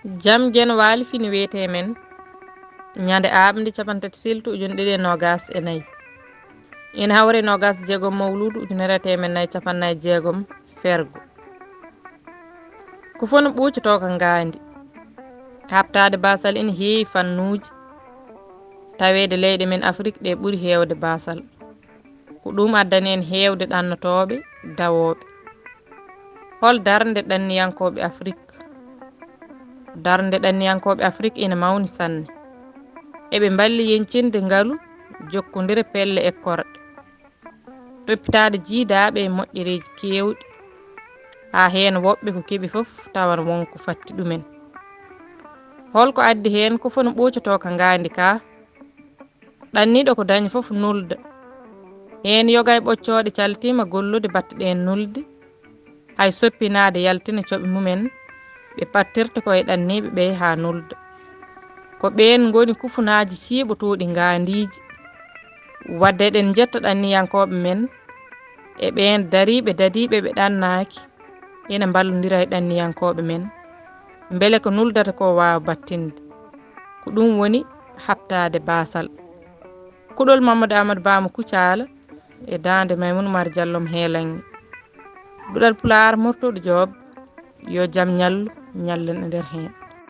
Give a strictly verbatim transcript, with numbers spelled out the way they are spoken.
Jam Genwaali fini wiyetee men ñande aaɓnde cappanɗe tati siltu ujunere ɗiɗi e noogas e nayi. Ina hawre noogas e jeegom mawluudu ujunere e teemed nayi cappanɗe nayi e jeegom fergo. Ko fof no ɓuucotoo ka ngaandi. Haɓtaade baasal ina heewi fannuuji. Taweede leyɗe men Afrik ɗe ɓuri heewde baasal. Ko ɗum addani en heewde ɗannotooɓe, dawooɓe. Hol darnde ɗanniyankooɓe Afrik? Darnde ɗanniyankooɓe Afrik ina mawni sanne. Eɓe mballi yeñcinde ngalu, jokkondire pelle e korɗe. Toppitaade jiidaaɓe e moƴƴereeji keewɗi. Haa heen woɓɓe ko keɓi fof tawan won ko fatti ɗumen. Hol ko addi heen? Ko fof no ɓuucotoo ka ngaandi ka. Ɗanniiɗo ko dañi fof nulda. Heen yoga e ɓoccooɗe caltiima gollude batte ɗeen nulde. Hay soppinaade yaltina coɓe mumen, ɓe pattirta ko e ɗanniiɓe ɓe haa nulda. Ko ɓeen ngoni kufunaaji ciiɓotooɗi ngaandiiji. Wadde eɗen njetta ɗanniyankooɓe men e ɓeen dariiɓe dadiiɓe ɓe ɗannaaki, ina mballondira e ɗanniyankooɓe men, mbele ko nuldata ko waawa battinde. Ko ɗum woni haɓtaade baasal. Kuɗol Mamadou Amadou Ba mo Kucala e daande Maymouna Oumar Diallo mo Heelanŋe. Duɗal Pulaar Mortoɗo Joob, yo jam ñallu, ñallen e nder heen.